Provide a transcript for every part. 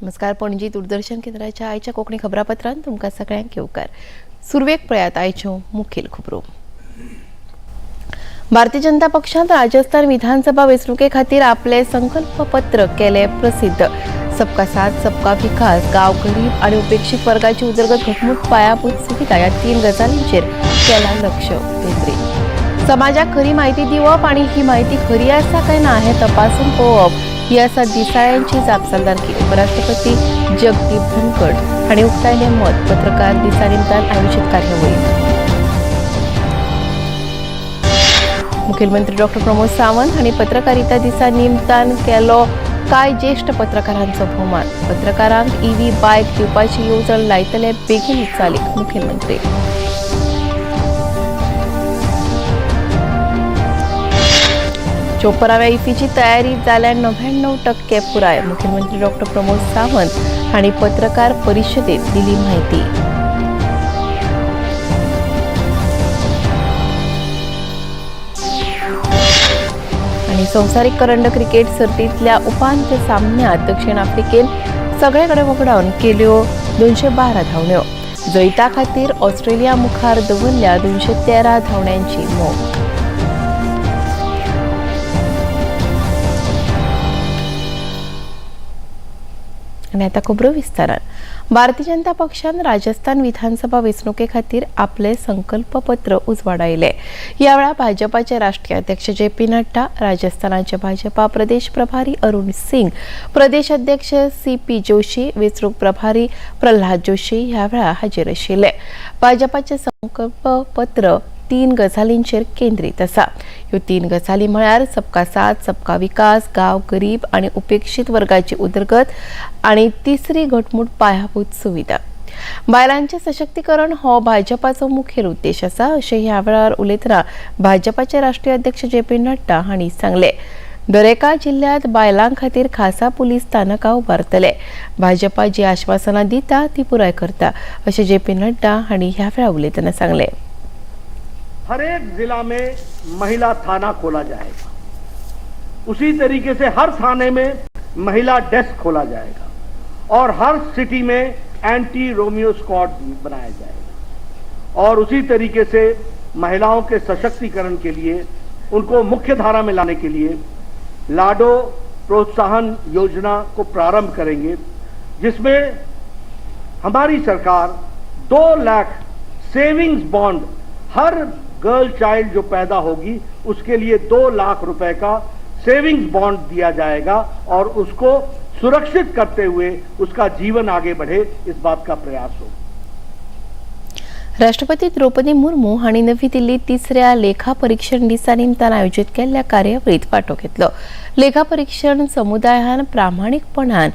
नमस्कार, पणजी दूरदर्शन केंद्राच्या आयच्या कोंकणी खबरापत्रांत तुमकां सगळ्यांक येवकार. सुरवेक पळयात आयच्यो मुखेल खबरो. भारतीय जनता पक्षान राजस्थान विधानसभा वेंचणुके खातीर आपले संकल्पपत्र केले प्रसिद्ध. सबका साथ सबका विकास, गांव गरीब आनी उपेक्षीत वर्गाची उदरगत, घटमूट पायाभूत सुविधा ह्या तीन गजालींचेर केला लक्ष केंद्रीत. समाजाक खरी म्हायती दिवप आनी ही म्हायती खरी आसा काय ना हें तपासून पळोवप ही आसा दिसाळ्यांची जापसालदारकी. उपराष्ट्रपती जगदीप धनखड हांणी उक्तायलें मत. पत्रकार दिसा निमतान आयोजीत कार्यावळीत मुखेलमंत्री डॉक्टर प्रमोद सावंत हांणी पत्रकारिता दिसा निमतान केलो कांय ज्येश्ठ पत्रकारांचो भोवमान. पत्रकारांक ईव्ही बायक दिवपाची येवजण लायतले बेगीन चालीक. मुखेलमंत्री. चोपराव्या इफीची तयारी जाल्यार 99% पुराय. मुखेलमंत्री डॉक्टर प्रमोद सावंत हांणी पत्रकार परिशदेत दिली म्हायती. आणि संवसारीक करंड क्रिकेट सर्तीतल्या उपांत्य सामन्यात दक्षिण आफ्रिकेन सगळे कडेन वगडावन केल्यो 212 धांवण्यो. जैता खातीर ऑस्ट्रेलिया मुखार दवरल्या 213 धांवण्यांची मोख. आनी आतां खबरो विस्तारान. भारतीय जनता पक्षान राजस्थान विधानसभा वेंचणुके खातीर आपले संकल्पपत्र उजवाडायले. ह्या वेळार भाजपाचे राष्ट्रीय अध्यक्ष जे पी नड्डा, राजस्थानाचे भाजपा प्रदेश प्रभारी अरुण सिंग, प्रदेश अध्यक्ष सी पी जोशी, वेंचणूक प्रभारी प्रल्हाद जोशी ह्या वेळार हाजीर आशिल्ले. भाजपाचे संकल्पपत्र तीन गजालींचेर केंद्रीत आसा. ह्यो तीन गजाली म्हळ्यार सबका साथ सबका विकास, गांव गरीब आनी उपेक्षीत वर्गाची उदरगत आनी तिसरी घटमूट पायाभूत सुविधा. बायलांचें सशक्तीकरण हो भाजपाचो मुखेल उद्देश आसा अशें ह्या वेळार उलयतना भाजपाचे राष्ट्रीय अध्यक्ष जे पी नड्डा हांणी सांगलें. दरेका जिल्ल्यांत बायलां खातीर खासा पुलीस स्थानकां उबारतले. भाजपा जी आश्वासनां दिता ती पुराय करता अशें जे पी नड्डा हांणी ह्या वेळार उलयतना सांगलें. हर एक जिला में महिला थाना खोला जाएगा. उसी तरीके से हर थाने में महिला डेस्क खोला जाएगा और हर सिटी में एंटी रोमियो स्क्वाड बनाया जाएगा. और उसी तरीके से महिलाओं के सशक्तिकरण के लिए, उनको मुख्य धारा में लाने के लिए लाडो प्रोत्साहन योजना को प्रारंभ करेंगे, जिसमें हमारी सरकार 2 लाख सेविंग्स बॉन्ड हर गर्ल चाइल्ड जो पैदा होगी उसके लिए 2 लाख रुपए का सेविंग्स बॉन्ड दिया जाएगा और उसको सुरक्षित करते हुए उसका जीवन आगे बढ़े, इस बात का प्रयास हो. राष्ट्रपती द्रौपदी मुर्मू हांणी नवी दिल्लीत तिसऱ्या लेखा परीक्षण दिसा निमतान आयोजीत केल्ल्या कार्यावळीत वांटो घेतलो. लेखा परीक्षण समुदायान प्रामाणीकपणान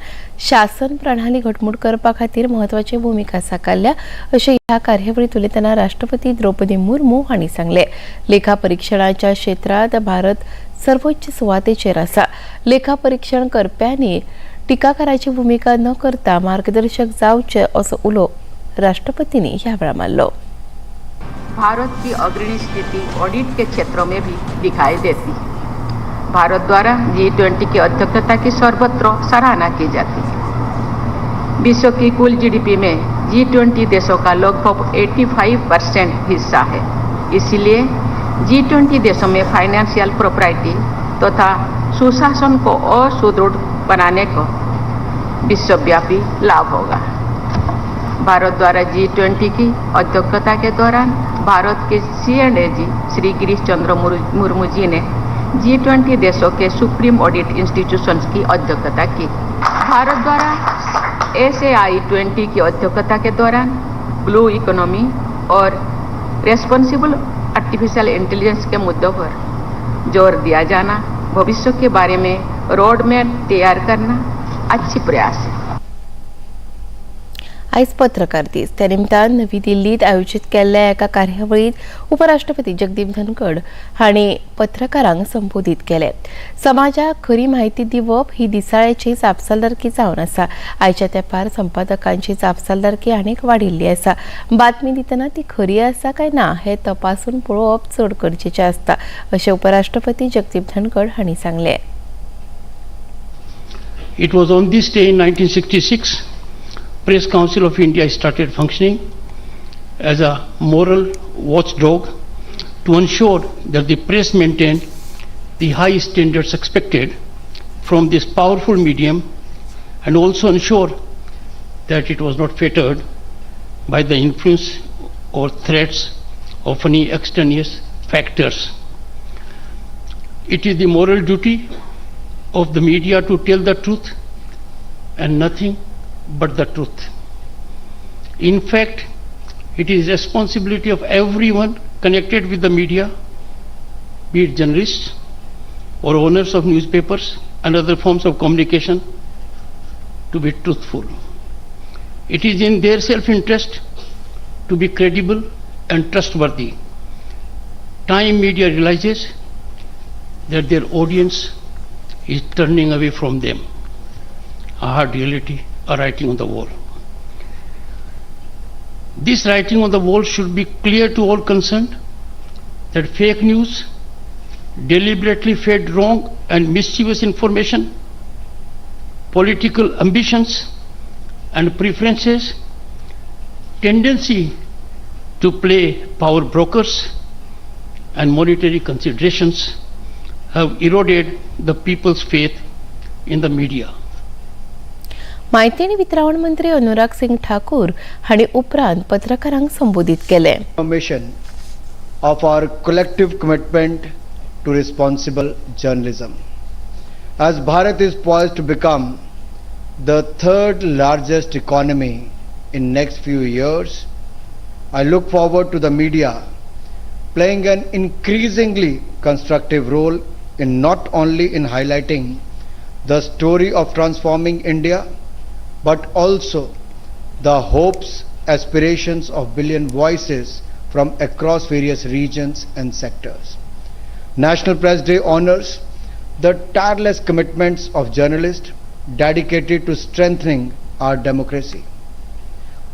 शासन प्रणाली घटमूट करपा खातीर म्हत्वाची भुमिका साकारल्या अशें ह्या कार्यावळीत उलयतना राष्ट्रपती द्रौपदी मुर्मू हांणी सांगलें. लेखा परीक्षणाच्या क्षेत्रांत भारत सर्वोच्च सुवातेचेर आसा. लेखा परीक्षण करप्यांनी टिकाकाराची भुमिका न करता मार्गदर्शक जावचे असो उलो राष्ट्रपतींनी ह्या वेळार मारलो. भारत की अग्रणी स्थिति ऑडिट के क्षेत्र में भी दिखाई देती है. भारत द्वारा G20 की अध्यक्षता की सर्वत्र सराहना की जाती है. विश्व की कुल जीडीपी में G20 देशों का लगभग 85% हिस्सा है. इसलिए G20 देशों में फाइनेंशियल प्रोप्राइटी तथा सुशासन को और सुदृढ़ बनाने को विश्वव्यापी लाभ होगा. भारत द्वारा G20 की अध्यक्षता के दौरान Bharat K C&AG Shri Girish Chandra Murmu जी ने G20 देशों के सुप्रीम ऑडिट इंस्टीट्यूशंस की अध्यक्षता की. भारत द्वारा SAI 20 की अध्यक्षता के दौरान ब्लू इकोनॉमी और रेस्पॉन्सिबल आर्टिफिशियल इंटेलिजेंस के मुद्दों पर जोर दिया जाना, भविष्य के बारे में रोड मैप तैयार करना अच्छी प्रयास है. आयज पत्रकार दीस. त्या निमतान नवी दिल्लीत आयोजीत केल्ल्या एका कार्यावळीत उपराष्ट्रपती जगदीप धनखड हांणी पत्रकारांक संबोधीत केलें. समाजाक खरी म्हायती दिवप ही दिसाळ्याची जापसालदारकी जावन आसा. आयच्या तेंपार संपादकांची जापसालदारकी आनीक वाडिल्ली आसा. बातमी दितना ती खरी आसा काय ना हें तपासून पळोवप चड गरजेचें आसता अशें उपराष्ट्रपती जगदीप धनखड हांणी सांगलें. It was on this day in 1966, Press Council of India started functioning as a moral watchdog to ensure that the press maintained the high standards expected from this powerful medium and also ensure that it was not fettered by the influence or threats of any extraneous factors. It is the moral duty of the media to tell the truth and nothing but the truth. In fact, it is responsibility of everyone connected with the media, be it journalists or owners of newspapers and other forms of communication, to be truthful. It is in their self-interest to be credible and trustworthy. Time media realizes that their audience is turning away from them. A hard reality, a writing on the wall. This writing on the wall should be clear to all concerned that fake news, deliberately fed wrong and mischievous information, political ambitions and preferences, tendency to play power brokers and monetary considerations have eroded the people's faith in the media. माहिती आनी वितरावण मंत्री अनुराग सिंग ठाकूर हांणी उपरांत पत्रकारांक संबोधीत केलें. Affirmation of our collective commitment to responsible journalism. As Bharat is poised to become the third largest economy in next few years, I look forward to the media playing an increasingly constructive role in not only in highlighting the story of transforming India, but also the hopes, aspirations of billion voices from across various regions and sectors. National Press Day honors the tireless commitments of journalists dedicated to strengthening our democracy.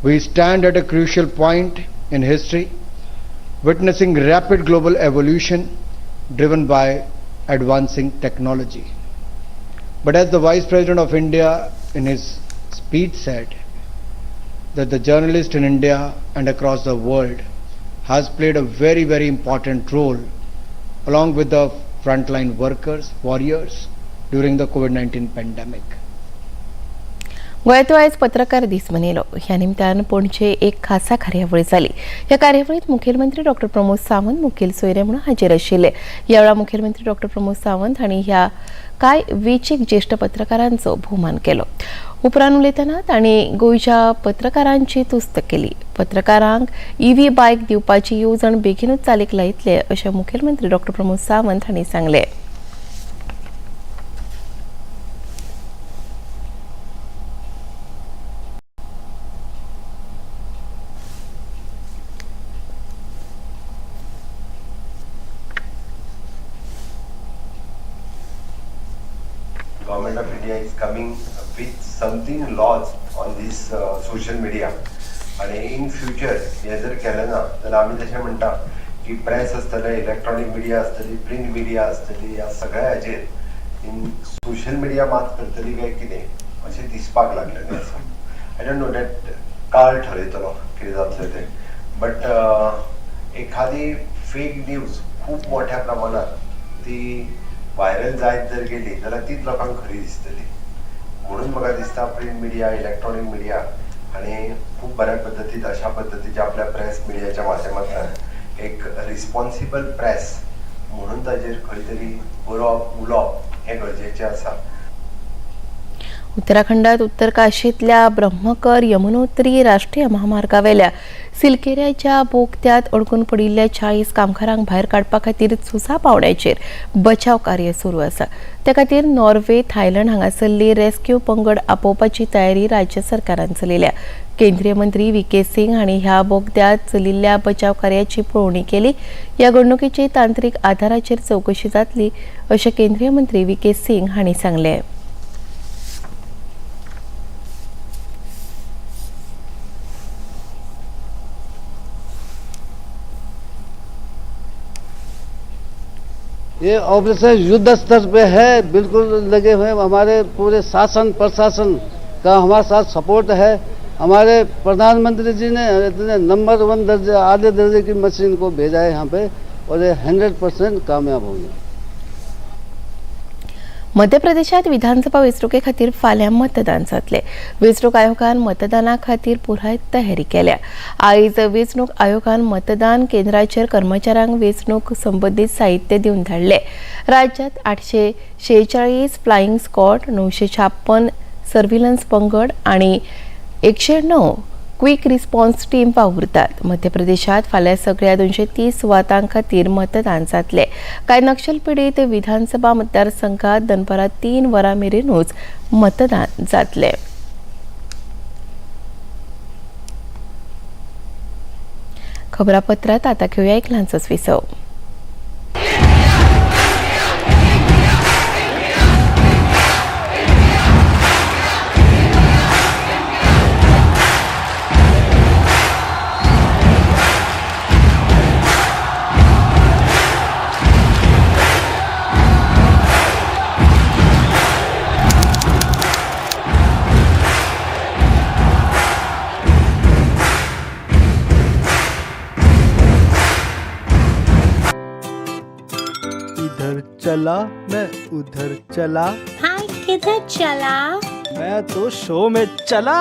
We stand at a crucial point in history, witnessing rapid global evolution driven by advancing technology. But as the Vice President of India in his speech said, that the journalist in India and across the world has played a very, very important role along with the frontline workers, warriors during the COVID-19 pandemic. गोंयांत आयज पत्रकार दीस मनयलो. ह्या निमतान पणजे एक खासा कार्यावळ जाली. ह्या कार्यावळींत मुखेलमंत्री डॉक्टर प्रमोद सावंत मुखेल सोयरे म्हणून हाजीर आशिल्ले. ह्या वेळार मुखेलमंत्री डॉक्टर प्रमोद सावंत हांणी ह्या कांय वेंचीक ज्येश्ठ पत्रकारांचो भोवमान केलो. उपरांत उलयतना तांणी गोंयच्या पत्रकारांची तुस्त केली. पत्रकारांक ईव्ही बायक दिवपाची येवजण बेगीनूच चालीक लायतले अशें मुखेलमंत्री डॉक्टर प्रमोद सावंत हांणी सांगलें. Government of India is coming with something laws on this social media आणि इन फ्युचर हे जर केलें ना जाल्यार आमी तशें म्हणटा की प्रेस आसतलें, इलेक्ट्रॉनीक मिडिया आसतली, प्रिंट मिडिया आसतली, ह्या सगळ्या हाजेर इन सोशल मिडिया मात करतली काय कितें अशें दिसपाक लागलेलें आसा. I don't know that काळ ठरयतलो कितें जातलें तें, बट एखादी फेक न्यूज खूब मोठ्या प्रमाणात ती व्हायरल जायत जर गेली जाल्यार तीच लोकांक खरी दिसतली. म्हणून म्हाका दिसता प्रिंट मिडिया, इलेक्ट्रॉनीक मिडिया आनी खूब बऱ्या पद्दतीन अशा पद्दतीच्या आपल्या प्रेस मिडियाच्या माध्यमांतल्यान एक रिस्पॉन्सिबल प्रेस म्हणून ताजेर खंय तरी बरोवप उलोवप हें गरजेचें आसा. उत्तराखंडात उत्तरकाशीतल्या ब्रह्मकर यमुनोत्री राष्ट्रीय महामार्गावेल्या सिलकेऱ्याच्या बोगद्यांत अडकून पडिल्ल्या 40 कामगारांक भायर काडपा खातीर झुजा पावण्याचेर बचाव कार्य सुरू आसा. त्या खातीर नॉर्वे, थायलंड हांगासरली रेस्क्यू पंगड आपोवपाची तयारी राज्य सरकारान चलयल्या. केंद्रीय मंत्री व्ही के सिंग हांणी ह्या बोगद्यांत चलिल्ल्या बचाव कार्याची पळोवणी केली. ह्या घडणुकेची तांत्रिक आधाराचेर चवकशी जातली अशें केंद्रीय मंत्री व्ही के सिंग हांणी सांगलें. ये ऑपरेशन युद्ध स्तर पे है, बिल्कुल लगे हुए। हमारे पूरे शासन प्रशासन का हमारे साथ सपोर्ट है। हमारे प्रधानमंत्री जी ने इतने नंबर 1 दर्जे आधे दर्जे की मशीन को भेजा है यहाँ पे और ये 100% कामयाब होंगे। मध्य प्रदेशात विधानसभा वेंचणुके खातीर फाल्यां मतदान जातलें। वेंचणूक आयोगान मतदाना खातीर पुराय तयारी केल्या। आयज वेंचणूक आयोगान मतदान केंद्राचेर कर्मचाऱ्यांक वेंचणूक संबंदीत साहित्य दिवन धाडलें। राज्यांत 846 फ्लायिंग स्क्वॉड, 956 सर्व्हिलन्स पंगड आनी 109 क्विक रिस्पॉन्स टीम वावुरतात। मध्य प्रदेशात फाल्यां सगळ्या 230 सुवातां खातीर मतदान जातलें। कांय नक्षल पिडीत विधानसभा मतदारसंघात दनपारां 3 वरां मेरेनूच मतदान जातलें। खबरापत्रात आता घेवया एक ल्हानसोच विसव। इधर चला मैं उधर चला, हाँ किधर चला? मैं तो शो में चला।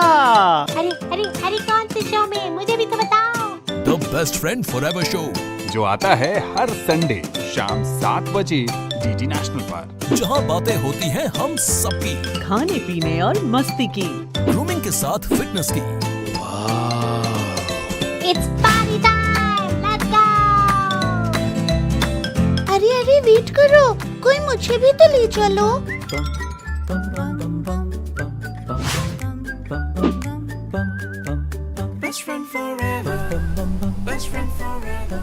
अरे अरे अरे कौन से शो में, मुझे भी तो बताओ। The best friend forever show जो आता है हर संडे शाम 7 बजे डीडी नेशनल पर, जहां बातें होती हैं हम सबकी, खाने पीने और मस्ती की, ग्रूमिंग के साथ फिटनेस की। It's party time, let's go. अरे अरे वेट करो, कोई मुझे भी तो ले चलो। Best friend forever, best friend forever.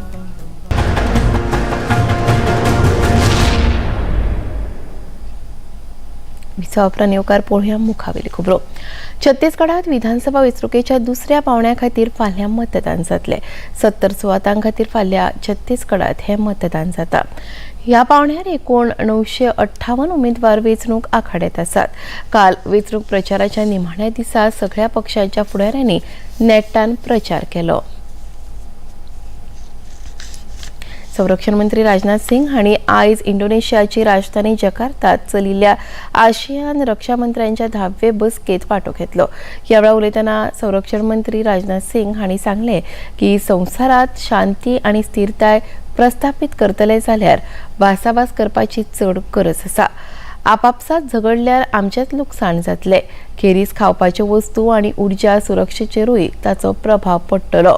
विसवापरान येवकार पळोवया मुखावेली खबरो। छत्तीसगडात विधानसभा वेंचणुकेच्या दुसऱ्या पावण्या खातीर फाल्यां मतदान जातलें। 70 सुवातां खातीर फाल्यां छत्तीसगडात हें मतदान जाता। ह्या पावण्यार एकूण 958 उमेदवार वेंचणूक आखाड्यात आसात। काल वेंचणूक प्रचाराच्या निमाण्या दिसा सगळ्या पक्षांच्या फुडाऱ्यांनी नेटान प्रचार केलो। संरक्षण मंत्री राजनाथ सिंग हांणी आयज इंडोनेशियाची राजधानी जकार्तात चलिल्ल्या आशियान रक्षा मंत्र्यांच्या 10वे बसकेत वांटो घेतलो। ह्या वेळार उलयतना संरक्षण मंत्री राजनाथ सिंग हांणी सांगलें की संवसारांत शांती आनी स्थिरताय प्रस्थापित करतले जाल्यार भासाभास करपाची चड गरज आसा। आपापसात झगडल्यार आमचेंच लुकसाण जातलें। खेरीज खावपाच्यो वस्तू आनी उर्जा सुरक्षेचेरूय ताचो प्रभाव पडटलो।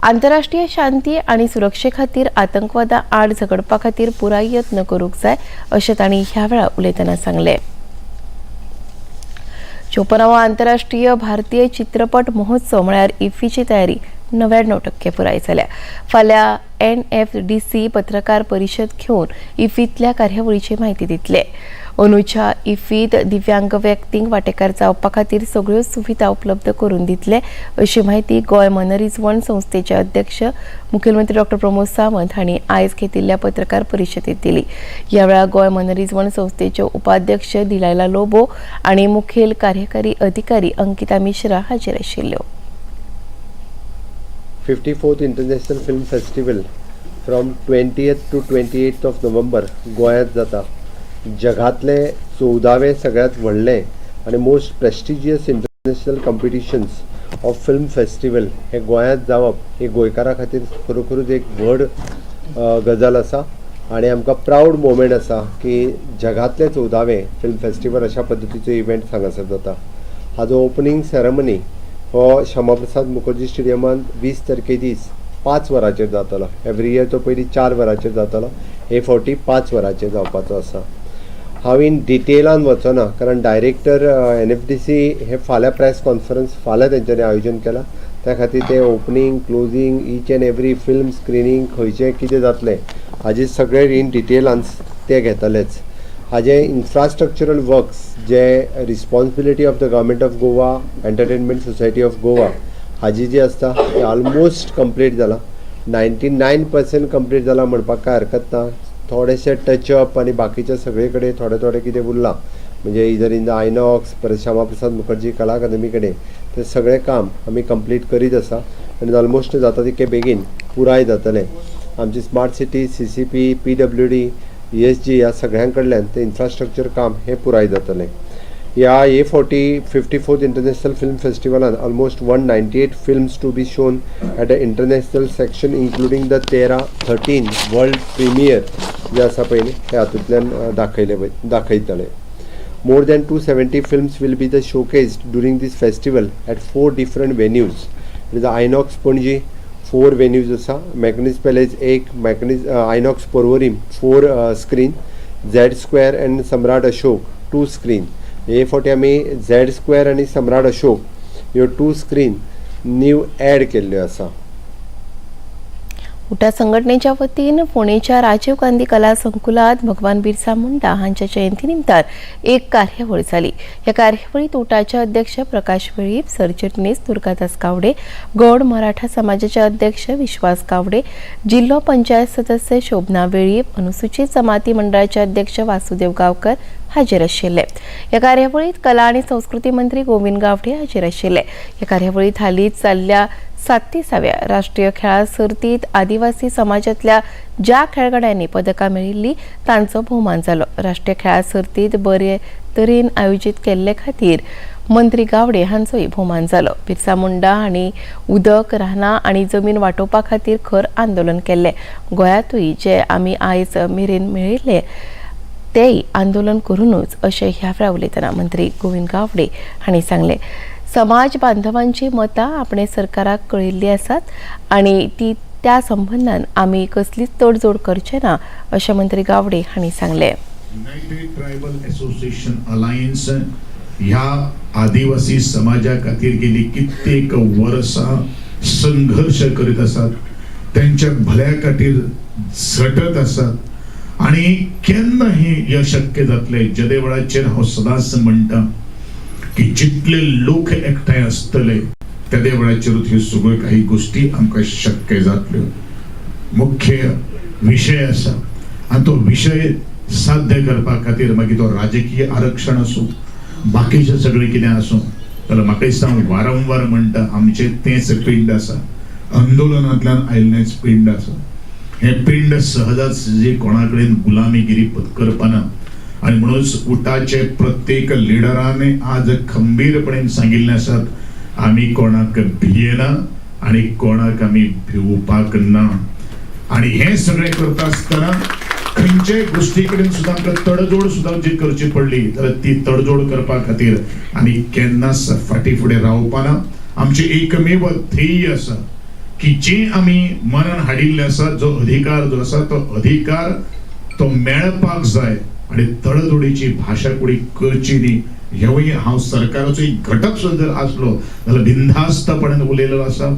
आंतरराष्ट्रीय शांती आनी सुरक्षे खातीर आतंकवादा आड झगडपा खातीर पुराय यत्न करूंक जाय अशें तांणी ह्या वेळार उलयतना सांगलें। 54वो आंतरराष्ट्रीय भारतीय चित्रपट महोत्सव म्हळ्यार इफ्फीची तयारी 99% पुराय जाल्या। फाल्यां NFDC पत्रकार परिशद घेवन इफ्फींतल्या कार्यावळीची म्हायती दितले। अंदूच्या इफ्फींत दिव्यांग व्यक्तींक वांटेकार जावपा खातीर सगळ्यो सुविधा उपलब्ध करून दितले अशी म्हायती गोंय मनरिजवण संस्थेचे अध्यक्ष मुखेलमंत्री डॉ प्रमोद सावंत हांणी आयज घेतिल्ल्या पत्रकार परिशदेंत दिली। ह्या वेळार गोंय मनरिजवण संस्थेचे उपाध्यक्ष दिलायला लोबो आनी मुखेल कार्यकारी अधिकारी अंकिता मिश्रा हाजीर आशिल्ल्यो। 54th International Film Festival from 20th to 28th of November गोंयांत जाता। जगांतले 14वे सगळ्यांत व्हडलें आनी most prestigious international competitions of film festival हे गोंयांत जावप ही गोंयकारां खातीर खरोखरूच एक व्हड गजाल आसा आनी आमकां प्रावड मोमेंट आसा की जगांतले 14वे फिल्म फेस्टिवल अशा पद्दतीचो इव्हेंट हांगासर जाता। हाजो ओपनींग सेरेमनी हो श्यामाप्रसाद मुखर्जी स्टेडियमान 20 तारखे दीस 5 वरांचेर जातलो। एवरी इयर तो पयलीं 4 वरांचेर जातालो, हे फावटी 5 वरांचेर जावपाचो आसा। हांव इन डिटेलान वचना कारण डायरेक्टर NFDC हे फाल्यां प्रेस कॉन्फरन्स फाल्यां तेंच्यांनी आयोजन केलां, त्या खातीर ते opening closing each and every film screening खंयचें कितें जातलें हाजे सगळे इन डिटेलान ते घेतलेच। हाजे infrastructural works J responsibility of the government of Goa, entertainment society of Goa हाजी जी आसता ते ऑलमोस्ट कंप्लीट जाला, 99% कंप्लीट जाला म्हणपाक कांय हरकत ना। थोडेशे टचअप आनी बाकीचे सगळे कडेन थोडे थोडे कितें उरलां, म्हणजे इधर इन the INOX, परत श्यामा प्रसाद मुखर्जी कला अकादमी कडेन ते सगळें काम आमी कंप्लीट करीत आसा आनी ऑलमोस्ट जाता तितके बेगीन पुराय जातलें. आमची smart city, CCP, PWD, ESG ह्या सगळ्यां कडल्यान तें इन्फ्रास्ट्रक्चर काम हें पुराय जातलें. ह्या A 54th international film फेस्टिवलान almost 198 films to be shown at a international section including the 13 world premiere जे आसा पळय न्ही हे हातूंतल्यान दाखयतले. More than 270 films will be the showcased during this festival at 4 different venues. It is INOX Panaji 4 venues आसा, मॅकनीज palace 1, मॅकनीज INOX Porvorim 4 screen, Z square and Samrat Ashok 2 screen. हे फावटी आमी झेड स्क्वेअर आनी सम्राट अशोक ह्यो 2 स्क्रीन न्यू एड केल्ल्यो आसा. उटा संघटनेच्या वतीन फोंडेच्या राजीव गांधी कला संकुलात भगवान बिरसा मुंडा हांच्या जयंती निमतान एक कार्यावळ जाली. ह्या कार्यावळीत उटाचे अध्यक्ष प्रकाश वेळीप, सरचिटणीस दुर्गादास गावडे, गौड मराठा समाजाचे अध्यक्ष विश्वास गावडे, जिल्हो पंचायत सदस्य शोभना वेळीप, अनुसूचित जमाती मंडळाचे अध्यक्ष वासुदेव गावकर हाजीर आशिल्ले. ह्या कार्यावळीत कला आनी संस्कृती मंत्री गोविंद गावडे हाजीर आशिल्ले. ह्या कार्यावळीत हालींच जाल्ल्या 37व्या राष्ट्रीय खेळां सर्तीत आदिवासी समाजांतल्या ज्या खेळगड्यांनी पदकां मेळिल्ली तांचो भोवमान जालो. राष्ट्रीय खेळां सर्तीत बरे तरेन आयोजीत केल्ले खातीर मंत्री गावडे हांचोय भोवमान जालो. बिरसा मुंडा हांणी उदक, रानां आनी जमीन वांटोवपा खातीर खर आंदोलन केल्लें. गोंयांतूय जे आमी आयज मेरेन मेळिल्ले तेय आंदोलन करूनच अशें ह्या वेळार उलयतना मंत्री गोविंद गावडे हांणी सांगलें. समाज बांधवांची मतां आपणे सरकाराक कळिल्ली आसात आनी ती त्या संबंदान आमी कसलीच तडजोड करचे ना अशें मंत्री गावडे हांणी सांगलें. युनायटेड ट्रायबल असोसिएशन अलायन्स ह्या आदिवासी समाजा खातीर गेली कित्येक वर्सां संघर्श करीत आसात, त्यांच्या भल्या खातीर झटत आसात आनी केन्ना हें शक्य जातलें जेदे वेळाचेर हांव सदांच म्हणटा की जितले लोक एकठांय आसतले तेदे वेळाचेरूच ह्यो सगळ्यो काही गोश्टी आमकां शक्य जातल्यो. मुख्य विशय आसा आनी तो विशय साध्य करपा खातीर मागीर तो राजकीय आरक्षण आसूं, बाकीचें सगळें कितें आसूं, जाल्यार म्हाका दिसता हांव वारंवार म्हणटा आमचें तेंच पिंड आसा, आंदोलनांतल्यान आयिल्लेंच पिंड आसा. हें पिंड सहजाच जे कोणा कडेन गुलामीगिरी पत्करपाना आनी म्हणूनच उटाचे प्रत्येक लिडरान आज खंबीरपणे सांगिल्लें आसात आमी कोणाक भियेना आनी कोणाक आमी भिवपाक ना. आनी हें सगळें करता आसतना खंयच्याय गोश्टी कडेन सुद्दां आमकां तडजोड सुद्दां जी करची पडली जाल्यार ती तडजोड करपा खातीर आमी केन्नाच फाटीं फुडें रावपाना. आमचें एकमेव ध्येय आसा की जे आमी मनान हाडिल्लें आसा, जो अधिकार जो आसा तो अधिकार तो मेळपाक जाय आनी तडजोडीची भाशा कोणी करची न्ही. हेवूय हांव सरकाराचो एक घटक सुद्दां जर आसलो जाल्यार बिनधास्तपणान उलयलेलो आसा.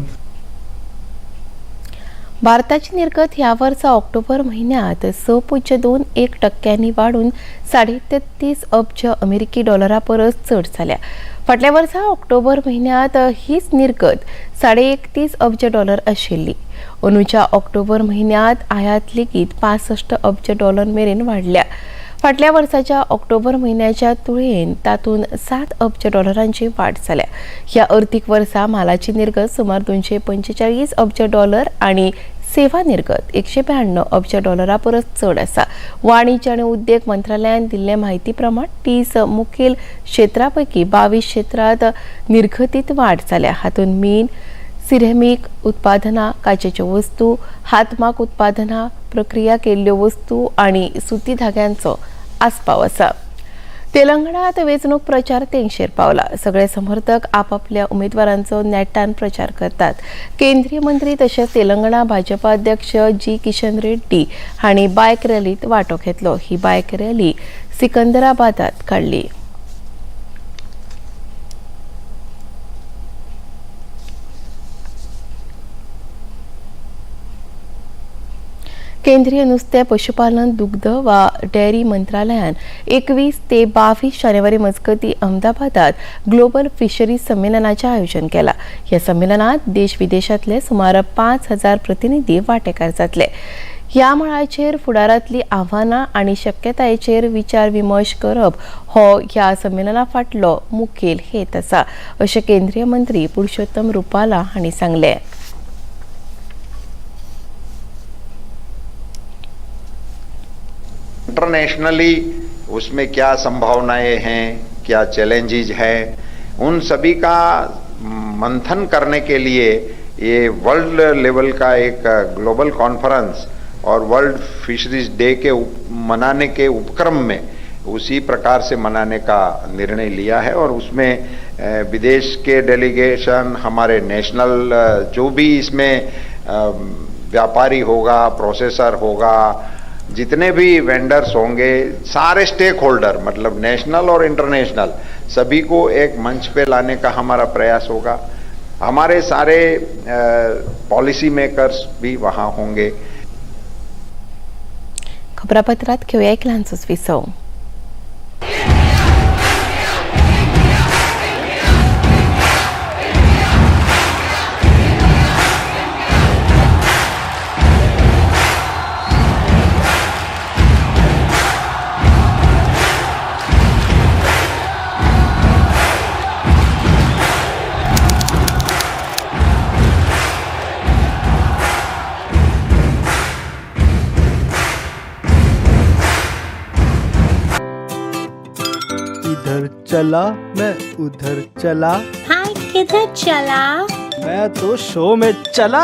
भारताची निर्गत ह्या वर्सा ऑक्टोबर म्हयन्यांत 6.21% वाडून 33.5 अब्ज अमेरिकी डॉलरा परस चड जाल्या. फाटल्या वर्सा ऑक्टोबर म्हयन्यांत हीच निर्गत 31.5 अब्ज डॉलर आशिल्ली. अंदूच्या ऑक्टोबर म्हयन्यांत आयात लेगीत 65 अब्ज डॉलर मेरेन वाडल्या. फाटल्या वर्साच्या ऑक्टोबर म्हयन्याच्या तुळेन तातूंत 7 अब्ज डॉलरांची वाड जाल्या. ह्या अर्थीक वर्सा म्हालाची निर्गत सुमार 245 अब्ज डॉलर आनी सेवा निर्गत 192 अब्ज डॉलरा परस चड आसा. वाणिज्य आनी उद्देग मंत्रालयान दिल्ले म्हायती प्रमाण 30 मुखेल क्षेत्रां पैकी 22 क्षेत्रांत निर्गतींत वाड जाल्या. हातूंत मीन, सिरेमीक उत्पादनां, काचेच्यो वस्तू, हातमाग उत्पादनां, प्रक्रिया केल्ल्यो वस्तू आनी सुती धाग्यांचो आस्पाव आसा. तेलंगणात वेंचणूक प्रचार तेंगशेर पावला. सगळे समर्थक आपापल्या उमेदवारांचो नेटान प्रचार करतात. केंद्रीय मंत्री तशेंच तेलंगणा भाजपा अध्यक्ष जी किशन रेड्डी हांणी बायक रॅलीत वांटो घेतलो. ही बायक रॅली सिकंदराबादात काडली. केंद्रीय नुस्तें, पशुपालन, दुग्ध वा डेअरी मंत्रालयान 21 ते 22 जानेवारी मजगती अहमदाबादात ग्लोबल फिशरीज संमेलनाचें आयोजन केलां. ह्या संमेलनात देश विदेशांतले सुमार 5000 प्रतिनिधी वांटेकार जातले. ह्या मळाचेर फुडारांतली आव्हानां आनी शक्यतायेचेर विचार विमर्श करप हो ह्या संमेलना फाटलो मुखेल हेत आसा अशें केंद्रीय मंत्री पुरुषोत्तम रुपाला हांणी सांगलें. इंटरनेशनली उसमें क्या संभावनाएं हैं, क्या चैलेंजेस हैं, उन सभी का मंथन करने के लिए ये वर्ल्ड लेवल का एक ग्लोबल कॉन्फ्रेंस और वर्ल्ड फिशरीज डे के मनाने के उपक्रम में उसी प्रकार से मनाने का निर्णय लिया है। और उसमें विदेश के डेलीगेशन, हमारे नेशनल जो भी इसमें व्यापारी होगा, प्रोसेसर होगा, जितने भी वेंडर्स होंगे, सारे स्टेक होल्डर मतलब नेशनल और इंटरनेशनल सभी को एक मंच पे लाने का हमारा प्रयास होगा। हमारे सारे पॉलिसी मेकर्स भी वहाँ होंगे। खबरापत्रात घेऊया एक ल्हानसोच विसव. इधर चला मैं उधर चला, हाँ किधर चला? मैं तो शो में चला।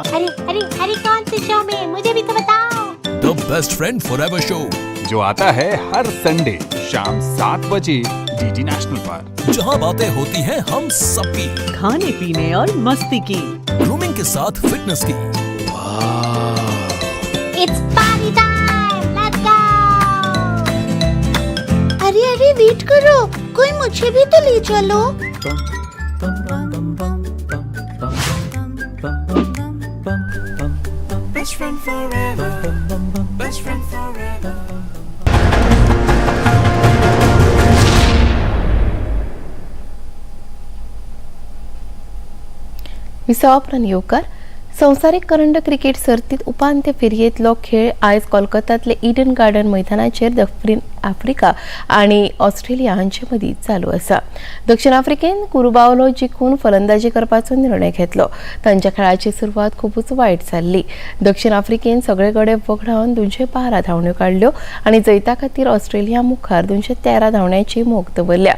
अरे अरे अरे कौन से शो में, मुझे भी तो बताओ। The best friend forever show जो आता है हर संडे शाम 7 बजे डीडी नेशनल पर, जहां बातें होती हैं हम सबकी, खाने पीने और मस्ती की, ग्रूमिंग के साथ फिटनेस की। It's party time, let's go. अरे अरे वेट करो, कोई मुझे भी तो ले चलो। Best friend forever, best friend forever. विसावाप्रन येवकार. संवसारीक करंड क्रिकेट सर्तीत उपांत्य फेरयेंतलो खेळ आयज कोलकातांतले इडन गार्डन मैदानाचेर दक्षिण आफ्रिका आनी ऑस्ट्रेलिया हांचे मदीं चालू आसा. दक्षिण आफ्रिकेन कुरुबावलो जिखून फलंदाजी करपाचो निर्णय घेतलो. तांच्या खेळाची सुरवात खुबूच वायट जाल्ली. दक्षिण आफ्रिकेन सगळे गडे वगडावन 212 धांवड्यो काडल्यो आनी जैता खातीर ऑस्ट्रेलिया मुखार 213 धांवड्यांची मोख दवरल्या.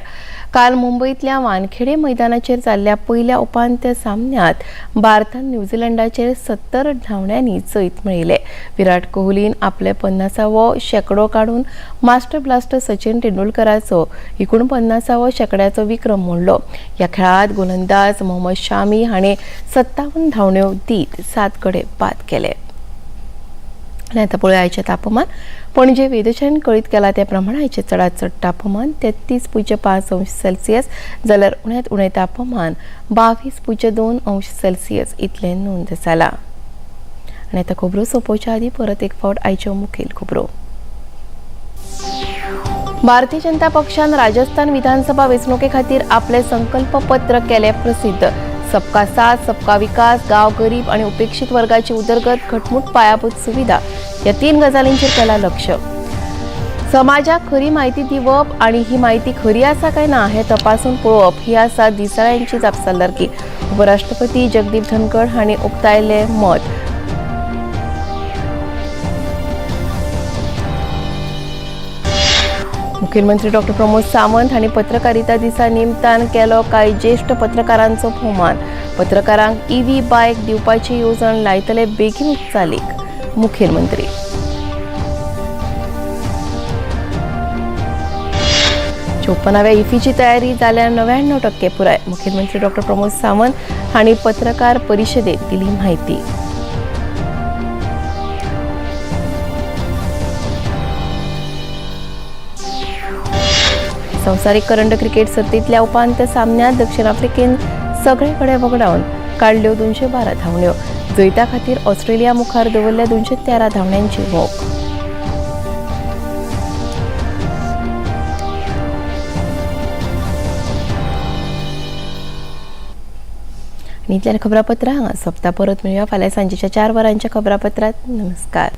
काल मुंबईतल्या वानखेडे मैदानाचेर जाल्ल्या पयल्या उपांत्य सामन्यांत भारतान न्यूझीलंडाचेर 70 धांवड्यांनी जैत मेळयलें. विराट कोहलीन आपले 50वो शेंकडो काडून मास्टर ब्लास्टर सचिन तेंडुलकराचो 49वो शेंकड्याचो विक्रम मोडलो. ह्या खेळांत गोलंदाज मोहम्मद शामी हाणें 57 धांवड्यो दीत 7 गडे बाद केले. आनी आतां पळोवया आयचें तापमान. पणजे वेधशाळेन कळीत केलां त्या प्रमाण आयचें चडांत चड तापमान 33.5 अंश सेल्सियस जाल्यार उण्यांत उणें तापमान 22.2 अंश सेल्सियस इतलें नोंद जालां. आनी आतां खबरो सोंपोवच्या आदीं परत एक फावट आयच्यो मुखेल खबरो. भारतीय जनता पक्षान राजस्थान विधानसभा वेंचणुके खातीर आपलें संकल्पपत्र केलें प्रसिद्ध. सबका साथ सबका विकास, गांव गरीब आणि उपेक्षित वर्गाची उदरगत, घटमूट पायाभूत सुविधा या 3 गजालींचेर केला लक्ष. समाजाक खरी माहिती दिवप आणि ही माहिती खरी आसा काय ना हे तपासून पळोवप ही आसा दिसाळ्यांची जापसालदारकी. उपराष्ट्रपती जगदीप धनखड हांणी उक्तायलें मत. मुखेलमंत्री डॉक्टर प्रमोद सावंत हांणी पत्रकारिता दिसा निमतान केलो कांय ज्येश्ठ पत्रकारांचो भोवमान. पत्रकारांक ईव्ही बायक दिवपाची येवजण लायतले बेगीन चालीक. मुखेलमंत्री 54व्या इफीची तयारी जाल्यार 99% पुराय. मुखेलमंत्री डॉक्टर प्रमोद सावंत हांणी पत्रकार परिशदेत दिली म्हायती. संवसारीक करंड क्रिकेट सर्तींतल्या उपांत्य सामन्यांत दक्षिण आफ्रिकेन सगळे कडे वगडावन काडल्यो 212 धांवड्यो. जैता खातीर ऑस्ट्रेलिया मुखार दवरल्या 213 धांवड्यांची मोख. आनी इतल्यान खबरापत्रां हांगा सोंपता. परत मेळया फाल्यां सांजेच्या 4 वरांच्या खबरापत्रांत. नमस्कार.